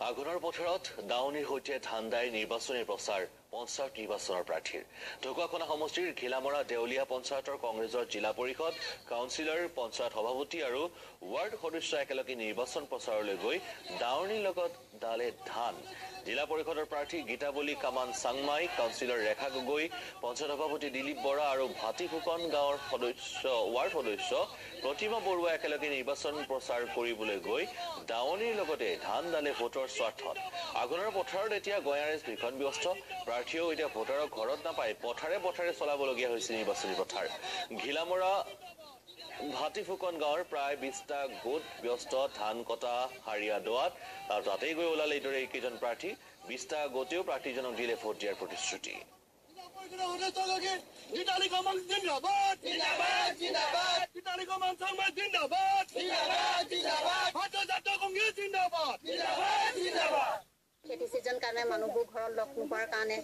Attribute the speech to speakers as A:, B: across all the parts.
A: আঘোণৰ পথাৰত দাৱনীৰ সৈতে ধান দাই নিৰ্বাচনী প্ৰচাৰ পঞ্চায়ত নিৰ্বাচনৰ প্ৰাৰ্থীৰ। ঢকুৱাখনা সমষ্টিৰ ঘিলামৰা দেউলীয়া পঞ্চায়তৰ কংগ্ৰেছৰ জিলা পৰিষদ কাউন্সিলৰ, পঞ্চায়ত সভাপতি আৰু ৱাৰ্ড সদস্য একেলগে নিৰ্বাচন প্ৰচাৰলৈ গৈ দাৱনীৰ লগত দালে ধান। জিলা পৰিষদৰ প্ৰাৰ্থী গীতাবলী কামান চাংমাই, কাউন্সিলৰ ৰেখা গগৈ, পঞ্চায়ত সভাপতি দিলীপ বৰা আৰু ভাটি ফুকন গাঁৱৰ সদস্য ৱাৰ্ড সদস্য প্ৰতিমা বৰুৱা একেলগে নিৰ্বাচন প্ৰচাৰ কৰিবলৈ গৈ দাৱনীৰ লগতে ধান দালে ভোটৰ স্বাৰ্থত। আঘোণৰ পথাৰত এতিয়া গঞাৰেজ ভীষণ ব্যস্ত। প্ৰাৰ্থীয়েও এতিয়া ভোটাৰক ঘৰত নাপাই পথাৰে পথাৰে চলাবলগীয়া হৈছে নিৰ্বাচনী প্ৰচাৰ। ঘিলামৰা ভাটি ফুকন গাঁৱৰ প্ৰায় 20টা গোট ব্যস্ত ধান কটা হাৰিয়া দোৱাত আৰু তাতেই গৈ ওলালে এইদৰে এইকেইজন প্ৰাৰ্থী। 20টা গোটেও প্ৰাৰ্থীজনক দিলে ভোট দিয়াৰ প্ৰতিশ্ৰুতি।
B: খেতি চিজন কাৰণে মানুহবোৰ ঘৰত লগ নোপোৱাৰ কাৰণে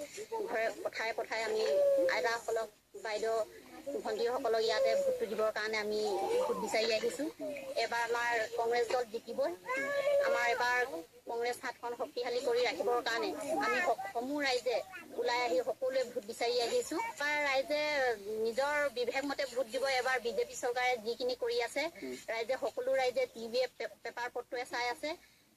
B: ঘৰে পথাৰে পথাৰে আমি আইতাসকলক, বাইদেউ ভণ্টিসকলক ইয়াতে ভোটটো দিবৰ কাৰণে আমি ভোট বিচাৰি আহিছোঁ। এবাৰ আমাৰ কংগ্ৰেছ দল জিকিবই। আমাৰ এবাৰ কংগ্ৰেছ হাতখন শক্তিশালী কৰি ৰাখিবৰ কাৰণে আমি সমূহ ৰাইজে ওলাই আহি সকলোৱে ভোট বিচাৰি আহিছোঁ। এবাৰ ৰাইজে নিজৰ বিবেক মতে ভোট দিব। এবাৰ বিজেপি চৰকাৰে যিখিনি কৰি আছে, ৰাইজে সকলো ৰাইজে টিভিয়ে পেপাৰ পত্ৰয়ে চাই আছে,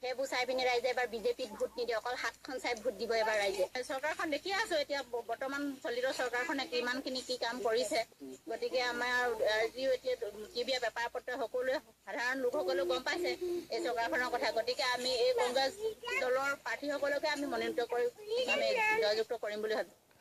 B: সেইবোৰ চাই পিনি ৰাইজে এবাৰ বিজেপিত ভোট নিদিয়ে, অকল হাতখন চাই ভোট দিব এবাৰ ৰাইজে। চৰকাৰখন দেখি আছো এতিয়া বৰ্তমান চলিত চৰকাৰখনে কিমানখিনি কি কাম কৰিছে। গতিকে আমাৰ যিও এতিয়া টিভিয়ে পেপাৰ পত্ৰ সকলোৱে সাধাৰণ লোকসকলেও গম পাইছে এই চৰকাৰখনৰ কথা। গতিকে আমি এই কংগ্ৰেছ দলৰ প্ৰাৰ্থীসকলকে আমি মনোনীত কৰি আমি জয়যুক্ত কৰিম বুলি ভাবিছোঁ।